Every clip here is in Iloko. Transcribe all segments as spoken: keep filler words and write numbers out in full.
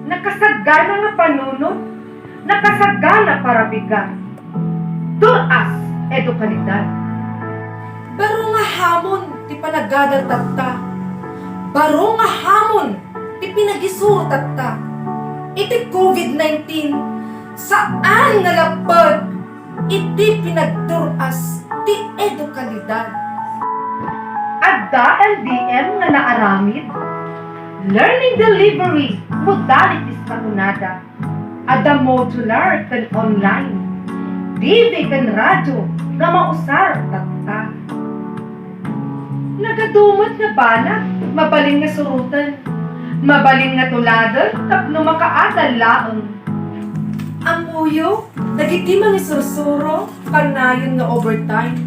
Nakasagana nga panunot, nakasagana parabigan. Tur-as, edukalidad. Baro nga hamon ti panagadal tatta. Baro nga hamon ti pinagisuro tatta. Iti covid nineteen, saan nga lapped iti pinagtur-as ti edukalidad. Adda L D M nga naaramid, learning delivery modalities a kunada. Adda modular ken online, T V ken radio nga mausar tatta. Nagadu met nga banag, mabalin nga suroten, mabalin nga tuladen tapno makaadal laeng. Ammoyo, dagiti mangisursuro, kanayon nga overtime.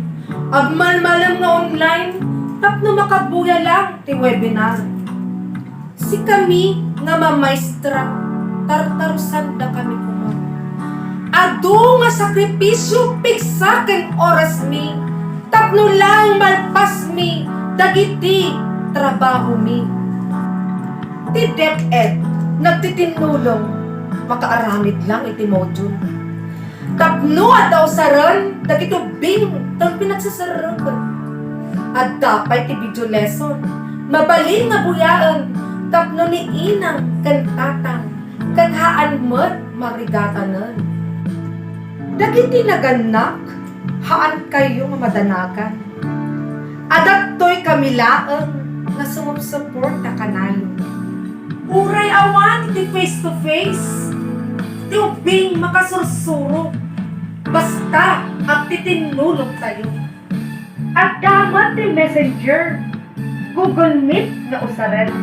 Agmalmalem nga online, tapno makabuya lang ti webinar. Sikami nga mamaestra, tartarusandakami koma. Adu nga sakripisio pigsa ken orasmi, tapno laeng malpasmi dagiti trabahomi. Ti DepEd nagtitinnulong, makaaramid lang iti module. Tapno adda usaren dagiti ubbing ken pinagseserreken. Adda pay ti video lesson, mabalin nga buyaen tapno ni inang ken tatang ket haan met marigatanen. Dagiti nagannak, haankayo nga madanagan. Adattoy kami laeng nga sumupsuporta kanayon. Uray awan iti face to face, ti ubbing makasursuro. Basta agtitinnulongtayo. Adda met ti Messenger, Google Meet nga usaren.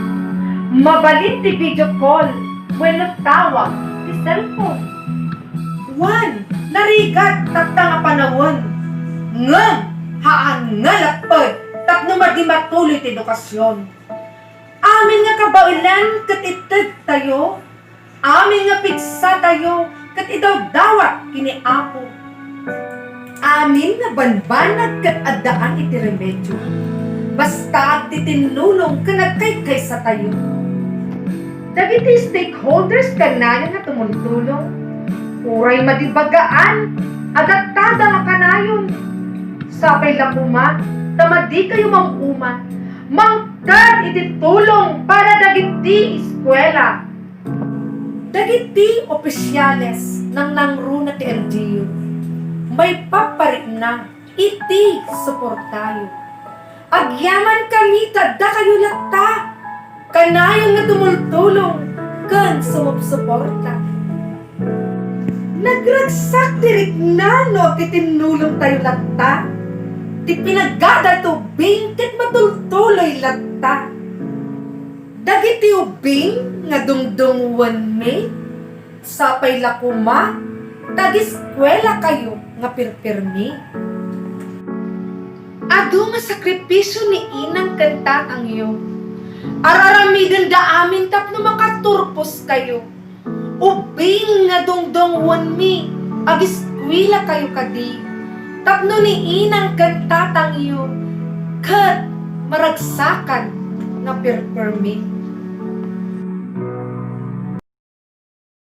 Mabalin ti video call wenno tawag ti cellphone. Wen, narigat tatta nga panawen. Ngem, haan nga lapped tapno madi matuloy ti edukasion. Amin nga kabaelan ket ited tayo. Amin nga pigsa tayo ket idawdawat ken ni Apo. Amin nga banbanag ket addaan iti remedio. Basta agtitinnulong ken agkaykaysa tayo. Dagiti stakeholders kanayon nga tumultulong, uray madi bagaan, adattada nga kanayon. Sapay la koma ta madi kayo mam-uma, mangted iti tulong para dagiti eskuela. Dagiti opisiales nangnangruna ti L G U, maipaparikna iti suportayo. Agyamankami ta addakayo latta, kanayon nga tumultulong ken sumupsuporta. Nagragsak ti rikna no agtitinnulongtayo latta. Ti pinagadal ti ubbing ket matultuloy latta. Dagiti ubbing nga dungdungngoenmi, sapay la koma ta ageskuelakayo nga perpermi. Adu nga sakripisio ni inang ken tatangyo. Ar-aramidenda amin tapno makaturposkayo. Ubbing nga dungdungngoenmi, ageskuelakayo kadi, tapno ni inang ken tatangyo ket maragsakan nga perpermi.